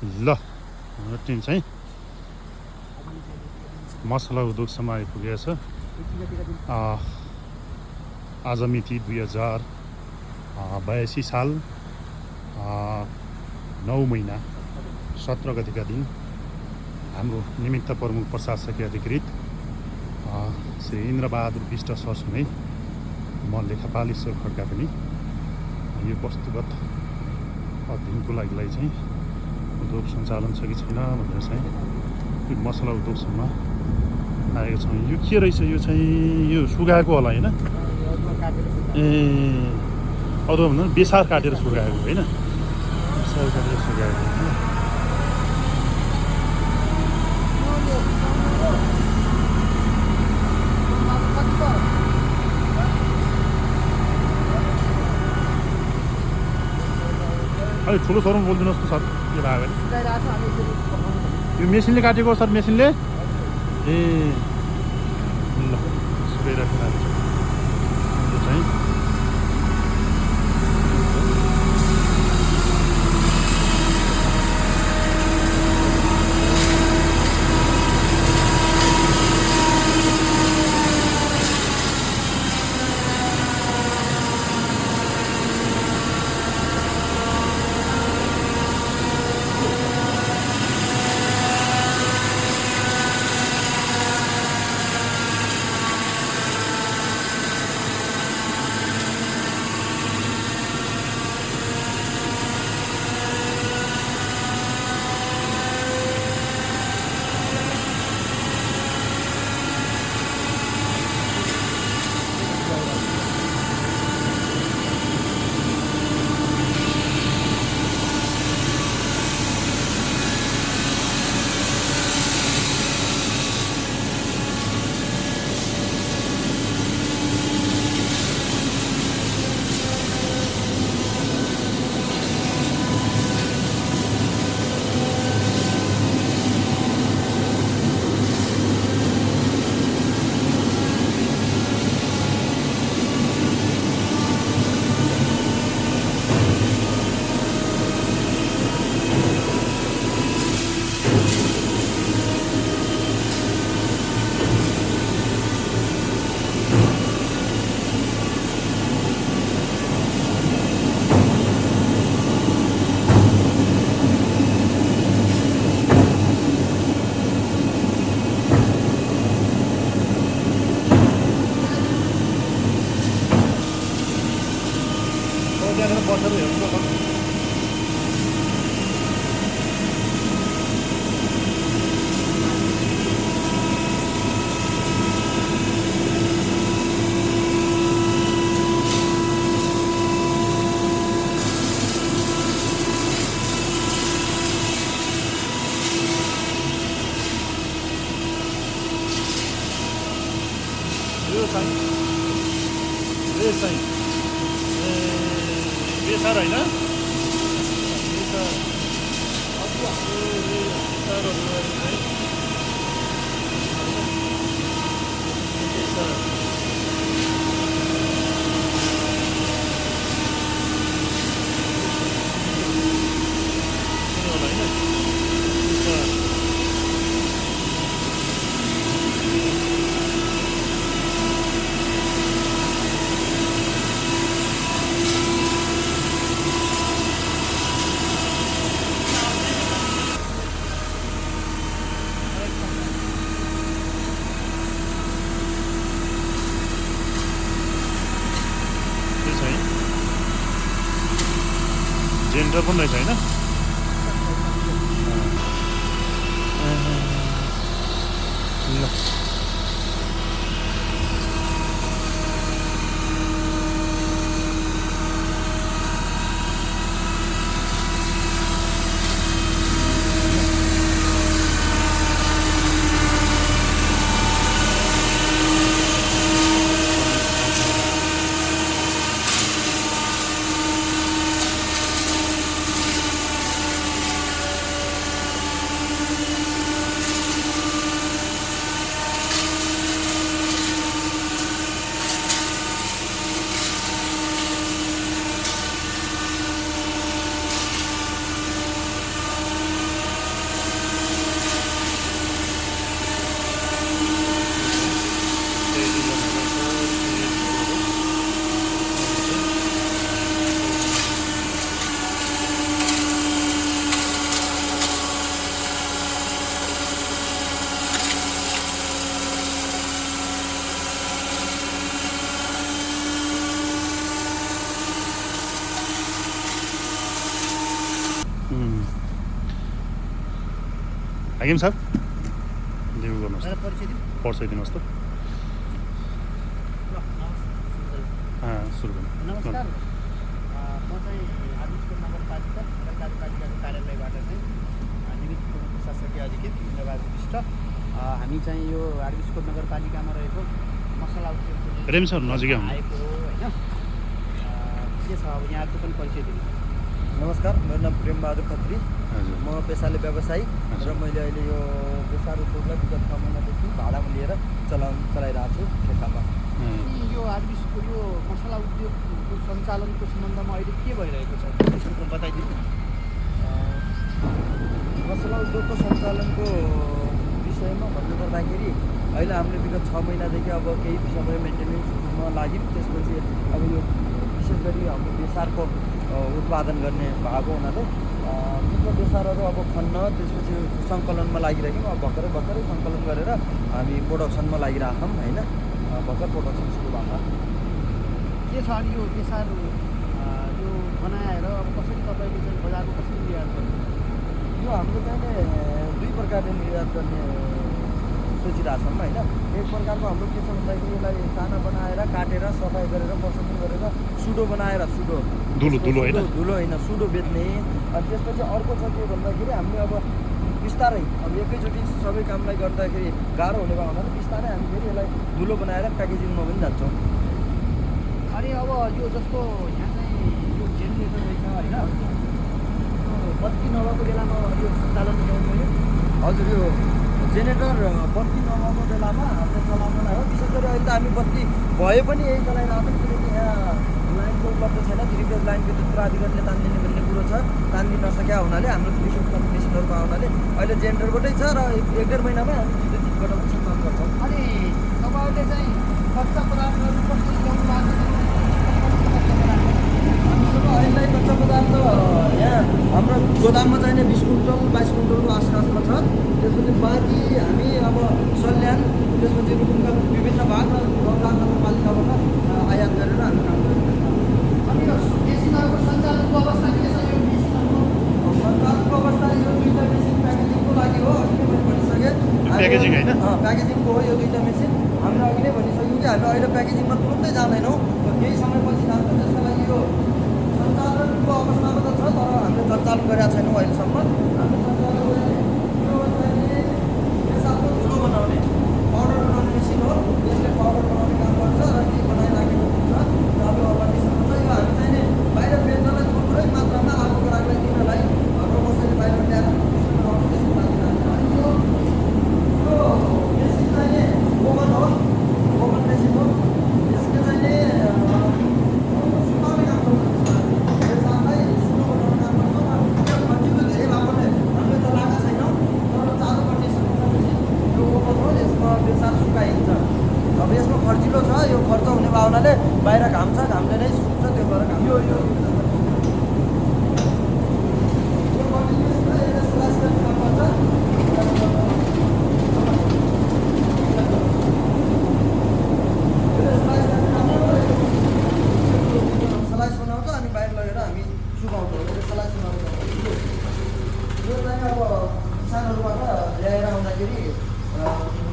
ल टिम चाहिँ मसला उद्योगसम्म आइपुगेको छ। आज मिति 2082 साल 9 महिना 17 गतिका दिन हाम्रो निमित्त प्रमुख प्रशासकीय अधिकृत श्री इन्द्रबहादुर विष्ट सरसँगै म लेखापाल ईश्वर खड्का पनि यो वस्तुगत अध्ययनको लागि चाहिँ उद्योग सञ्चालन छ कि छैन भनेर चाहिँ यो मसला उद्योगसम्म आएको छौँ। यो के रहेछ? यो चाहिँ यो सुगाएको होला होइन? ए अदुवा भन्दा बेसार काटेर सुगाएको होइन? बेसार काटेर सुगाएको होइन? अलिक ठुलो स्वरमा बोलिदिनुहोस् त सर। के भयो भने यो मेसिनले काटेको सर, मेसिनले। ए ल सुकाइराखेको छ यो चाहिँ। बेसार होइन? जेन्डर पनि रहेछ होइन? ल हाकिम साहब देऊ गर्नुहोस् मेरो परिचय दिउँ। परिचय दिनुहोस् त। सुरु गर्नु। नमस्कार, म चाहिँ आदिपुर नगरपालिका कार्यपालिकाको कार्यालयबाट चाहिँ निमित्त प्रमुख प्रशासकीय अधिकृत इन्द्रबहादुर विष्ट। हामी चाहिँ यो आदिपुर नगरपालिकामा रहेको मसला उद्योग रेम सर नजिकै आएको हो होइन। के छ अब यहाँको पनि परिचय दिनु। नमस्कार, मेरो नाम प्रेमबहादुर खत्री। म पेसाले व्यवसायी र मैले अहिले यो बेसार उद्योगलाई विगत 6 महिनादेखि भाडामा लिएर चलाइरहेको छु ठेक्कामा। यो आदिपुरको यो मसला उद्योगको सञ्चालनको सम्बन्धमा अहिले के भइरहेको छ त्यसको बताइदिनु। मसला उद्योगको सञ्चालनको विषयमा भन्नुपर्दाखेरि अहिले हामीले विगत 6 महिनादेखि अब केही समय मेन्टेनेन्समा लाग्यौँ। त्यसपछि अब यो विशेष गरी हाम्रो बेसारको उत्पादन गर्ने भएको हुनाले मुख्य बेसारहरू अब खन्न त्यसपछि सङ्कलनमा लागिरहेछौँ। अब भर्खरै सङ्कलन गरेर हामी प्रोडक्सनमा लागिरहेछौँ होइन। भर्खर प्रोडक्सन सुरु भएको के छ अनि यो बेसार यो बनाएर अब कसरी तपाईँले चाहिँ बजारमा कसरी निर्यात गर्नु। यो हाम्रो चाहिँ दुई प्रकारले निर्यात गर्ने सोचिरहेछौँ होइन। एक प्रकारको हाम्रो के छ भन्दाखेरि यसलाई चाना बनाएर काटेर सफाइ गरेर प्रोसेसिङ गरेर सुडो बनाएर धुलो होइन सुडो बेच्ने। अनि त्यसपछि अर्को छ के भन्दाखेरि हामीले अब बिस्तारै अब एकैचोटि सबै कामलाई गर्दाखेरि गाह्रो हुने भयो हुनाले बिस्तारै हामी फेरि यसलाई धुलो बनाएर प्याकेजिङमा पनि जान्छौँ। अनि अब यो जस्तो यहाँ चाहिँ यो जेनेरेटर रहेछ होइन, बत्ती नभएको बेलामा यो सञ्चालन गराउनु। हजुर, यो जेनेरेटर बत्ती नभएको बेलामा हामीले चलाउनलाई हो। विशेष गरी अहिले त हामी बत्ती भए पनि यही चलाइरहेको छौँ किनकि यहाँ लाइनको उपलब्ध छैन। 3 फेज लाइन विद्युत प्राधिकरणले तानिदिने भन्ने कुरो छ, तानिदिन नसकेका हुनाले हाम्रो विद्युत कम्युनिकेसनहरूको हुनाले अहिले जेनेरेटरबाटै छ र 1-1.5 महिनामै हामी विद्युतबाट पनि सञ्चालन गर्छौँ। अनि तपाईँहरूले चाहिँ कच्चा पदार्थहरू कसरी ल्याउनु भएको छ? हामीसँग अहिले कच्चा पदार्थ यहाँ हाम्रो गोदाममा चाहिने 20 कुइन्टल 22 कुइन्टलको आसपासमा छ। त्यसपछि बाँकी हामी अब सल्यान त्यसपछि रुकुमका विभिन्न भाग र नगरपालिकाबाट आयात गरेर हामी काम गरिरहेछौँ। अनि यो मेसिनहरूको सञ्चालनको अवस्था के छ? यो मेसिनहरूको सञ्चालनको अवस्था यो 2टा मेसिन प्याकेजिङको लागि हो। अघि नै मैले भनिसकेँ प्याकेजिङ होइन, प्याकेजिङको हो यो 2टा मेसिन। हामीले अघि नै भनिसक्यौँ कि हामी अहिले प्याकेजिङमा तुरुन्तै जाँदैनौँ, केही समयपछि जान्छ। त्यसको लागि यो सञ्चालनको अवस्थामा त छ तर हामीले सञ्चालन गरेका छैनौँ अहिलेसम्म। हामीले सञ्चालन यो चाहिँ बेसारको धुलो बनाउने पाउडर बनाउने मेसिन हो। यसले पाउडर बनाउने काम गर्छ र यी बनाइराखेको हुन्छ चालु अवस्थासम्म छ। यो हामी चाहिँ बाहिर बेच्नलाई थोरै मात्रामा आगोको राख्दै दिनलाई हाम्रो कसैले बाहिर ल्याएर त्यसको लागि यो मेसिन चाहिँ ओभन हो, ओभन मेसिन हो। यसले चाहिँ सुकाउने काम गर्छ। बेसारलाई सुडो बनाउने काम गर्छ र यो खर्चिलो धेरै भएकोले हामीले चलाएका छैनौँ तर चालु गर्ने मेसिन यो ओभन हो। यसमा बेसार सुकाइन्छ। अब यसमा खर्चिलो छ, यो खर्च हुने भावनाले बाहिर घाम छ, घामले नै सुक्छ, त्यो भएर घाम यो स्लाइस गर्ने काम गर्छ। स्लाइस बनाउँछ अनि बाहिर लगेर हामी सुकाउँछौँ। स्लाइस बनाउँछ। यो चाहिँ अब किसानहरूबाट ल्याएर आउँदाखेरि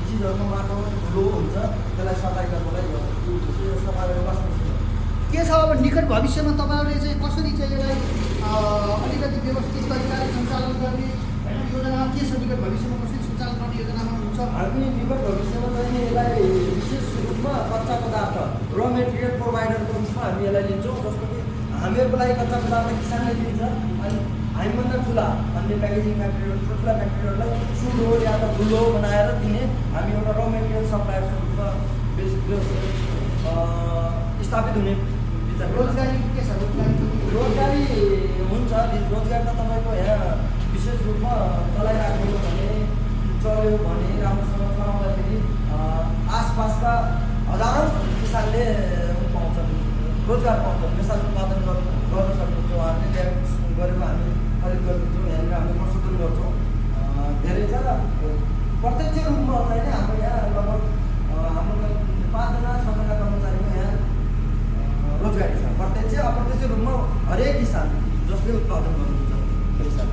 चिजहरूको माटो धुलो हुन्छ, त्यसलाई सफाइ गर्नलाई यो सफाइ गर्ने वास मेसिन हो। के छ अब निकट भविष्यमा तपाईँहरूले चाहिँ कसरी चाहिँ यसलाई अलिकति व्यवस्थित तरिकाले सञ्चालन गर्ने होइन योजनामा के छ? निकट भविष्यमा कसरी सञ्चालन गर्ने योजनामा हुन्छ? हामी निकट भविष्यमा चाहिँ यसलाई विशेष रूपमा कच्चा पदार्थ र मेटेरियल प्रोभाइडरको रूपमा हामी यसलाई लिन्छौँ। जस्तो कि हामीहरूको लागि कच्चा पदार्थ किसानले दिन्छ अनि हामीभन्दा ठुला अन्य प्याकेजिङ फ्याक्ट्रीहरू ठुल्ठुला फ्याक्ट्रीहरूलाई सुडो या त धुलो बनाएर दिने हामी एउटा र मेटेरियल सप्लायरको रूपमा स्थापित हुने विचार। रोजगारी के छ? रोजगारी हुन्छ। रोजगारी त तपाईँको यहाँ विशेष रूपमा चलाइराखेको भने चल्यो भने राम्रोसँग चलाउँदाखेरि आसपासका हजारौँ किसानले पाउँछन्, रोजगार पाउँछन्, बेसार उत्पादन गर्न सक्नुहुन्छ। उहाँहरूले ल्याएर गरेर हामी खरिद गरिदिन्छौँ, यहाँनिर हामी प्रशोधन गर्छौँ। धेरै छ र प्रत्यक्ष रूपमा चाहिँ हाम्रो यहाँ लगभग हाम्रो 5-6जना कर्मचारीको यहाँ रोजगारी छ। प्रत्यक्ष अप्रत्यक्ष रूपमा हरेक किसान जसले उत्पादन गर्नुहुन्छ बेसार।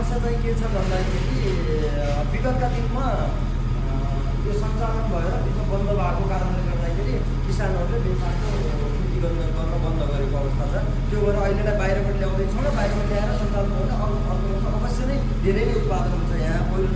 समस्या चाहिँ के छ भन्दाखेरि विगतका दिनमा यो सञ्चालन भएर बिचमा बन्द भएको कारणले गर्दाखेरि किसानहरूले बेफाको खेती गर्न बन्द गरेको अवस्था छ। त्यो भएर अहिलेलाई बाहिरबाट ल्याउँदैछौँ र बाहिरबाट ल्याएर सञ्चालन भएर अर्को वर्ष अवश्य नै धेरै नै उत्पादन हुन्छ यहाँ पहिलो